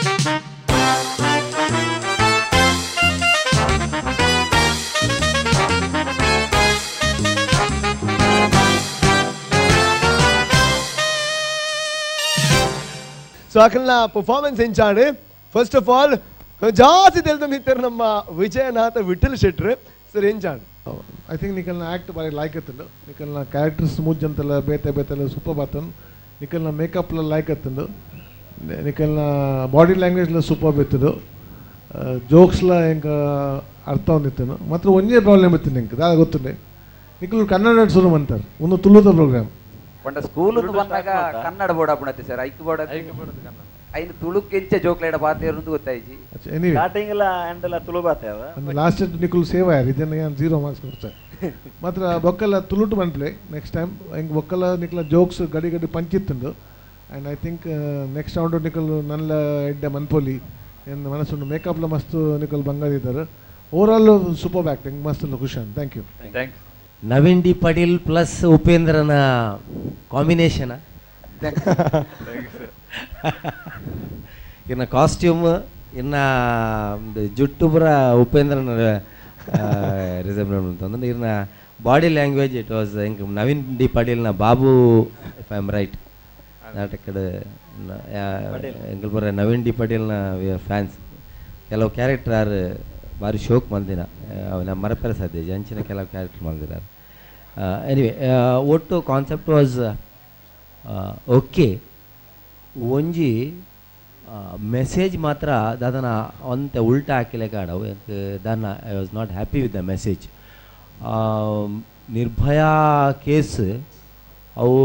So ಅಕಲ್ನ performance ಎಂಚಾಡು first of all ಜಾಸ್ತಿ ತೆಲ್ದು ನಮ್ಮ ವಿಜಯನಾಥ ವಿಠಲ್ ಶೆಟ್ರು ಸರ್ ಎಂಚಾಡು. I think ನಿಕಲ್ನ ಆ್ಯಕ್ಟ್ ಬಾರಿ ಲೈಕ್ ಅತ್ತಂಡು, ನಿಕಲ್ನ ಕ್ಯಾರೆಕ್ಟರ್ ಸ್ಮೂತ್ ಅಂತೆಲ್ಲ ಬೇತೆ ಬೇತೆಲ್ಲ ಸೂಪರ್ ಬಾತನ್, ನಿಕಲ್ನ ಮೇಕಪ್ಲ ಲೈಕ್ ಅತ್ತಂಡು, ನಿಕಲ್ನ ಬಾಡಿ ಲ್ಯಾಂಗ್ವೇಜ್ಲ ಸೂಪರ್ ಬಿತ್ತದು, ಜೋಕ್ಸ್ಲ ಎಂಕ ಅರ್ಥ ಹೊಂದಿತ್ತನು. ಮಾತ್ರ ಒಂಜೇ ಪ್ರಾಬ್ಲಮ್ ಇತ್ತು ನಿಂಗೆ ದಾದ ಗೊತ್ತುಂಡೆ, ನಿಕಲ್ ಕನ್ನಡ ಶುರು ಅಂತಾರೆ ಒಂದು ತುಳುದ ಪ್ರೋಗ್ರಾಮ್ ಪಂಡ ಸ್ಕೂಲ್ ಬಂದಾಗ ಕನ್ನಡ ಬೋರ್ಡ್ ಆಪುಣತೆ ಸರ್, ಐಕ್ ಬೋರ್ಡ್ ಐನು ತುಳುಕ್ಕೆಂಚ ಜೋಕ್ಲೇಡ ಪಾತೇರುಂದು ಗೊತ್ತಾಯ್ತು. ಸ್ಟಾರ್ಟಿಂಗ್ ಎಲ್ಲ ಅಂಡಲ್ಲ ತುಳು ಬಾತೆ ಲಾಸ್ಟ್ ನಿಕುಲ್ ಸೇವ್ ಆಯ್ತು, ಇದನ್ನ ಏನು 0 ಮಾರ್ಕ್ಸ್ ಕೊಡ್ತಾರೆ. ಮಾತ್ರ ಬೊಕ್ಕಲ್ಲ ತುಳುಟು ಮನ್ಪ್ಲೆ ನೆಕ್ಸ್ಟ್ ಟೈಮ್ ಹಿಂಗೆ ಬೊಕ್ಕಲ್ಲ ನಿಕ್ಲ ಜೋಕ್ಸ್ ಗಡಿ ಗಡಿ ಪಂಚಿತ್ತುಂಡು. And I think next round ನಿಕಲ್ ನಲ್ಲ ಎಡ್ಡೆ ಮನ್ಪೊಲಿ ಏನು ಮನಸ್ಸುಂಡು, ಮೇಕಪ್ಲ ಮಸ್ತ್ ನಿಕಲ್ ಬಂಗಾದಿದ್ದಾರೆ. ಓವರ್ ಆಲ್ ಸೂಪರ್ ಆ್ಯಕ್ಟಿಂಗ್ ಮಸ್ತ್ ಖುಷಿ. Thank you. Thanks. Naveen D Patil plus ಉಪೇಂದ್ರನ combination ಇನ್ನು ಕಾಸ್ಟ್ಯೂಮ್ ಇನ್ನು ಜುಟ್ಟು ಪುರ ಉಪೇಂದ್ರನ ರಿಸೆಂಬ್ಲೆನ್ಸ್ ಅಂತಂದ್ರೆ ಇರ್ನ ಬಾಡಿ ಲ್ಯಾಂಗ್ವೇಜ್ it was ಇಂಕ್ ನವೀನ್ ಡಿ ಪಾಟೀಲ್ನ Babu if I am right ನಾಟಕದ ಎಂಕಲ್ ಪುರ ನವೀನ್ ಡಿ ಪಾಟೀಲ್ನ we are fans. ಕೆಲವು ಕ್ಯಾರೆಕ್ಟರ್ ಆರ್ ಭಾರಿ ಶೋಕ್ ಮಂದಿನ ನಮ್ಮ ಮರಪೆರ ಸಾಧ್ಯ ಅಂಚಿನ ಕೆಲವು ಕ್ಯಾರೆಕ್ಟರ್ ಮಂದಿರ. ಎನಿವೆ ಒಟ್ಟು ಕಾನ್ಸೆಪ್ಟ್ ವಾಸ್ ಓಕೆ. ಒಂಜಿ ಮೆಸೇಜ್ ಮಾತ್ರ ದಾದನ ಒಂತೆ ಉಲ್ಟಾ ಹಾಕಿಲೆ ಕಾಡವು ದಾನ I was not happy with the message. Nirbhaya case ಅವು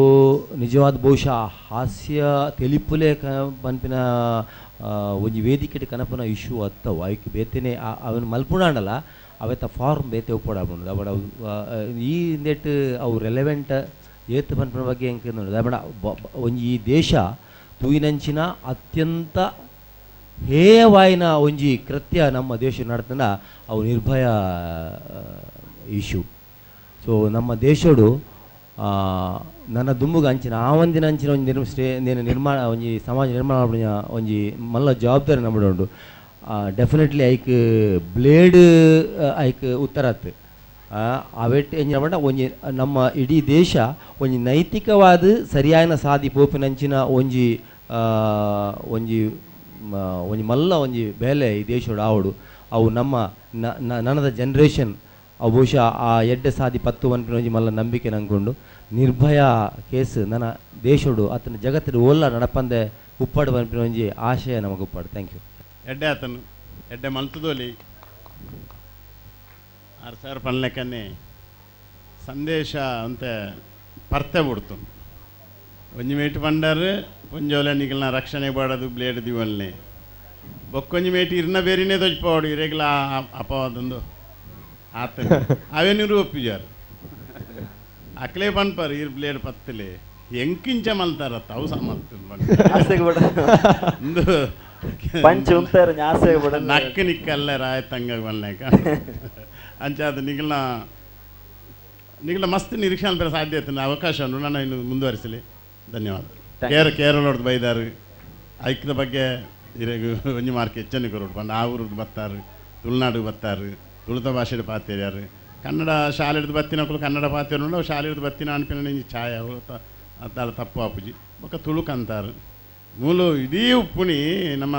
ನಿಜವಾದ ಬಹುಶಃ ಹಾಸ್ಯ ತೆಲಿಪುಲೆ ಪನ್ಪಿನ ಒಂಜಿ ವೇದಿಕೆ ಕನಪನ ಇಶ್ಯೂ ಅತ್ತವು ಐಕ್ ಬೇತೆನೆ ಅವನು ಮಲ್ಪುಣಾಂಡಲ ಅವೆತ್ತ ಫಾರ್ಮ್ ಬೇತೆ ಉಪ್ಪಡಾಪುಂಡು ಅವಡ ಈ ನೆಟ್ ಅವು ರೆಲೆವೆಂಟ್ ಏತ್ ಪನ್ಪಿನ ಬಗ್ಗೆ ಎಂಕ್ ಬಡ ಒಂಜಿ ಈ ದೇಶ ತೂಯಿನಂಚಿನ ಅತ್ಯಂತ ಹೇಯವಾಯಿನ ಒಂಜಿ ಕೃತ್ಯ ನಮ್ಮ ದೇಶ ನಡ್ತನ ಅವು ನಿರ್ಭಯ ಇಶ್ಯೂ. ಸೊ ನಮ್ಮ ದೇಶಡು ನನ್ನ ದುಂಬುಗ ಅಂಚಿನ ಆ ಒಂದಿನ ಅಂಚಿನ ಒಂಜಿ ನಿರ್ಮಾಣ ಒಂಜಿ ಸಮಾಜ ನಿರ್ಮಾಣ ಒಂಜಿ ಮಲ್ಲ ಜವಾಬ್ದಾರಿ ನಮ್ಮಡುಂಡು. ಡೆಫಿನೆಟ್ಲಿ ಐಕ್ ಬ್ಲೇಡ್ ಐಕ್ ಉತ್ತರ ಆತು ಅವೆಟ್ ಎಂಜಿನ ಪಂಡ ಒಂಜಿ ನಮ್ಮ ಇಡೀ ದೇಶ ಒಂಜಿ ನೈತಿಕವಾದ ಸರಿಯಾದ ಸಾದಿ ಪೋಪಿನಂಚಿನ ಒಂಜಿ ಒಂಜಿ ಒಂಜಿ ಮಲ್ಲ ಒಂಜಿ ಬೇಲೆ ಈ ದೇಶಡು ಆವಡು ಅವು ನಮ್ಮ ನನದ ಜನ್ರೇಷನ್ ಅವು ಬಹುಶಃ ಆ ಎಡ್ಡೆ ಸಾದಿ ಪತ್ತು ಒನ್ಪಿನ ಒಂಜಿ ಮಲ್ಲ ನಂಬಿಕೆ ನಂಗೊಂಡು. ನಿರ್ಭಯ ಕೇಸ್ ನನ್ನ ದೇಶಡು ಆತನ ಜಗತ್ತಿನ ಓಲ್ಲ ನಡಪಂದೆ ಉಪ್ಪಾಡು ಪನ್ಪಿನ ಒಂಜಿ ಆಶಯ ನಮಗೆ ಉಪ್ಪಾಡು. Thank you. ಎಡ್ಡೆ ಆತನು ಎಡ್ಡೆ ಮಲ್ತದೋಲಿ ಆರು ಸಾವಿರ ಪನ್ಲೆಕ್ಕನೆ ಸಂದೇಶ ಅಂತ ಪರ್ತೆ ಬಿಡ್ತು. ಒಂಜಿ ಮೇಟು ಪಂಡಾರು ಪೊಂಜೋಲೆ ನಿಗಲ್ನ ರಕ್ಷಣೆ ಬಾಡೋದು ಬ್ಲೇಡ್ ದಿವಲ್ನೆ ಬೊಕ್ಕೊಂಜಿ ಮೇಟು ಇರ್ನ ಬೇರಿನೇ ತೊಜ್ಪಾಡು ಇರೆಗ್ಲ ಅಪವಾದೊಂದು ಆತ ಅವೇನೂರು ಒಪ್ಪಿಜಾರು ಅಕ್ಲೇ ಪನ್ಪಾರು ಇರ್ ಬ್ಲೇಡ್ ಪತ್ತಲೆ ಎಂಕಿಂಚ ಮಲ್ತಾರತ್ತ ಅವು ಸಹ ನಕ್ಕು ನಿಕ್ಕಲ್ಲ ರಾಯ ತಂಗ ಬನ್ಲೇಕ ಅಂಚಾದ ನಿಗಲ್ನ ನಿಗಲ ಮಸ್ತ್ ನಿರೀಕ್ಷೆ ಬೇರೆ ಸಾಧ್ಯ ಆಯ್ತು ಅವಕಾಶ ನಾನು ಇನ್ನು ಮುಂದುವರಿಸಲಿ. ಧನ್ಯವಾದ. ಕೇರಳದ ಬೈದಾರು ಐಕ್ಯದ ಬಗ್ಗೆ ಇರೆಗು ಒಂಜಿ ಮಾರ್ಕ್ ಹೆಚ್ಚನೆ ಕೊರಡು ಪಂಡ ಆ ಊರು ಬತ್ತಾರು ತುಳುನಾಡು ಬತ್ತಾರು ತುಳುತ ಭಾಷೆ ಪಾತೇರ್ಯಾರು ಕನ್ನಡ ಶಾಲೆ ಹಿಡ್ದು ಬತ್ತಿನಕ್ಕಲು ಕನ್ನಡ ಪಾತೇರು ಶಾಲೆ ಹಿಡ್ದು ಬತ್ತಿನ ಅನ್ಪಿನ ಇಂಜಿ ಛಾಯ ಅದಾಳ ತಪ್ಪು ಆಪುಜಿ ಬೊಕ್ಕ ತುಳುಕಂತಾರು ಮೂಲು ಇಡೀ ಉಪ್ಪುನಿ ನಮ್ಮ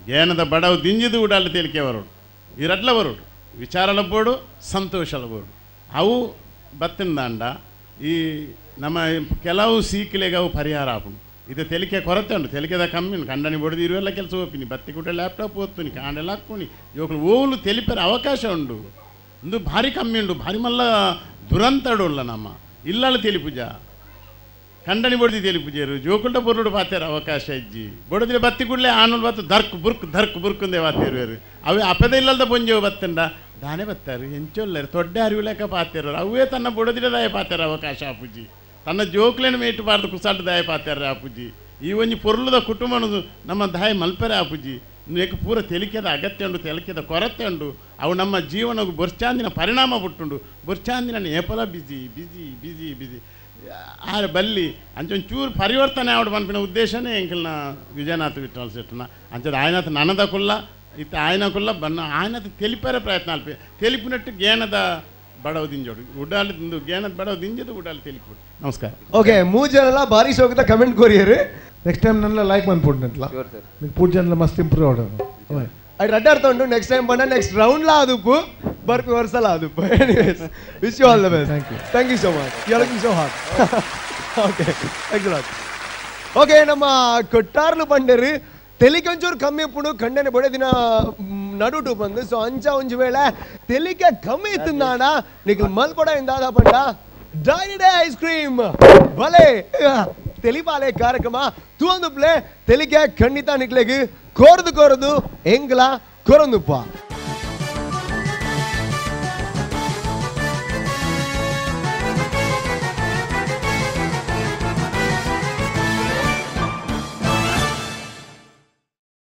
ಗೇನದ ಬಡವು ದಿಂಜಿದು ಉಡಾಲ ತೇಲಿಕೆ ಬರೋಡು ಇರಡ್ಲ ಬರೋಡು ವಿಚಾರಲ ಬೋಡು ಸಂತೋಷಲ ಬೋಡು ಅವು ಬತ್ತಿನ ದಾಂಡ ಈ ನಮ್ಮ ಕೆಲವು ಸೀಕಿಲೆಗೆ ಅವು ಪರಿಹಾರ ಆಪುಂಡು. ಇದು ತೆಲಿಕೆ ಕೊರತೆ ಉಂಟು, ತೆಲಿಕೆದ ಕಮ್ಮಿ ಉಂಟು. ಕಂಡನಿ ಬಡಿದು ಇರುವೆಲ್ಲ ಕೆಲಸ ಹೋಗ್ತೀನಿ ಬತ್ತಿ ಕೂಡ ಲ್ಯಾಪ್ಟಾಪ್ ಓದ್ತೀನಿ ಕಾಂಡೆಲ್ಲ ಹಾಕ್ತೀನಿ ಯುವಕರು ಓಲು ತೆಲಿಪರ ಅವಕಾಶ ಉಂಡು ಒಂದು ಭಾರಿ ಕಮ್ಮಿ ಉಂಟು. ಭಾರಿ ಮಲ್ಲ ದುರಂತಡುಲ್ಲ ನಮ್ಮ ಇಲ್ಲಲ್ಲ ತೆಲಿಪೂಜ ಕಂಡನಿ ಬಡ್ದು ತೆಲಿಪೂಜೆರು ಜೋಕುಲ್ಟ ಬೊರುಡು ಪಾತೇರು ಅವಕಾಶ ಇಜ್ಜಿ ಬಡದಿರ ಬತ್ತಿ ಕೂಡಲೇ ಆನುಲ್ ಬತ್ತು ಧರ್ಕ್ ಬುರ್ಕ್ ಧರ್ಕ್ ಬುರ್ಕುಂದೆ ವಾತೇರುವರು ಅವೇ ಅಪದ ಇಲ್ಲದ ಬೊಂಜೆವು ಬತ್ತಂಡ ದಾನೆ ಬತ್ತಾರೆ ಎಂಚೊಲ್ಲರು ತೊಡ್ಡೆ ಅರಿವುಲೆಕ್ಕ ಪಾತೇರು ಅವೇ ತನ್ನ ಬೊಡದಿರ ದಾಯ ಪಾತೇರ ಅವಕಾಶ ಆಪುಜಿ ತನ್ನ ಜೋಕ್ಲೇನು ಮೇಟು ಬಾರ್ದು ಕುಸಾಟ ದಾಯ ಪಾತೇರ ಆಪುಜಿ ಈ ಒಂಜಿ ಪೊರ್ಲುದ ಕುಟುಂಬನದು ನಮ್ಮ ದಾಯ ಮಲ್ಪೆರೆ ಆಪುಜಿ ಏಕ ಪೂರ ತೆಲಿಕೆದ ಅಗತ್ಯ ಉಂಡು ತೆಲಿಕೆದ ಕೊರತೆ ಉಂಡು ಅವು ನಮ್ಮ ಜೀವನಕ್ಕೆ ಬೊರ್ಚಾಂದಿನ ಪರಿಣಾಮ ಬಿಟ್ಟುಂಡು ಬೊರ್ಚಾಂದಿನ ಏಪಲ ಬಿಸಿ ಬಿಸಿ ಬಿಸಿ ಬಿಸಿ ಆರ್ ಬಲ್ಲಿ ಅಂಚೊಂದು ಚೂರು ಪರಿವರ್ತನೆ ಆವಡ್ ಪನ್ಪಿನ ಉದ್ದೇಶನೇ ಎಂಕಲ್ನ ವಿಜಯನಾಥ ವಿಠಲ್ ಶೆಟ್ಟನ ಅಂಚದ ಆಯನಾಥ ನನದ ಕುಲ್ಲ ಇತ್ತ ಆಯನ ಕುಲ್ಲ ಬನ್ನ ಆಯನಾಥ ತೆಲಿಪರೆ ಪ್ರಯತ್ನ ಅಲ್ಪ ತೆಲಿಪಿನಟ್ಟು ಗೇಣದ ಬಡವ ದಿಂಜೋಡು ಉಡಾಲ್ ಗೇಣದ ಬಡವ ದಿಂಜದು ಉಡಾಲ್ ತೆಲಿಪುಡು. ನಮಸ್ಕಾರ. ಓಕೆ ಮೂಜನೆಲ್ಲ ಭಾರಿ ಶೋಕದ ಕಮೆಂಟ್ ಕೊರಿಯರು. ನೆಕ್ಸ್ಟ್ ಟೈಮ್ ನನ್ನ ಲೈಕ್ ಮನ್ಪುಂಡು ಶೂರ್ ಸರ್. ಪೂಜೆಲ್ಲ ಮಸ್ತ್ ಇಂಪ್ರೂವ್ ಆವಡು. ಅದು ರಡ್ಡ ಅರ್ಥ ಉಂಟು. ನೆಕ್ಸ್ಟ್ ಟೈಮ್ ಬಂದ ನೆಕ್ಸ್ಟ್ ರೌಂಡ್ ಲಾ ಆದುಪ್ಪು ಬರ್ಪಿ ವರ್ಷಲ ಆದುಪ್ಪು. Anyways wish you all the best. Thank you. Thank you so much. You are looking so hot. Okay excellent. Okay ನಮ್ಮ ಕೊಟ್ಟಾರ್ಲು ಬಂಡರು ತೆಲಿಕೊಂಚೂರು ಕಮ್ಮಿ ಇಪ್ಪುಡು ಕಂಡನೆ ಬಡೆ ದಿನ ನಡುಟು ಬಂದು ಸೊ ಅಂಚ ಒಂಜಿ ವೇಳೆ ತೆಲಿಕೆ ಕಮ್ಮಿ ಇತ್ತಿಂದಾಣ ನಿಕ್ ಮಲ್ಪಡ ಇಂದಾದ ಪಂಡ ಡೈರಿ ಐಸ್ ಕ್ರೀಮ್ ಬಲೆ ತೆಲಿಪಾಲೆ ಕಾರ್ಯಕ್ರಮ ತೂಂದು ಪ್ಲೇ ತೆಲಿಕೆ ಖಂಡಿತ ನಿಕ್ಲೆಗ್ ಕೋರ್ದು ಕೋರ್ದು ಎಂಗ್ಲ ಕೊರೊಂದುಪ್ಪ.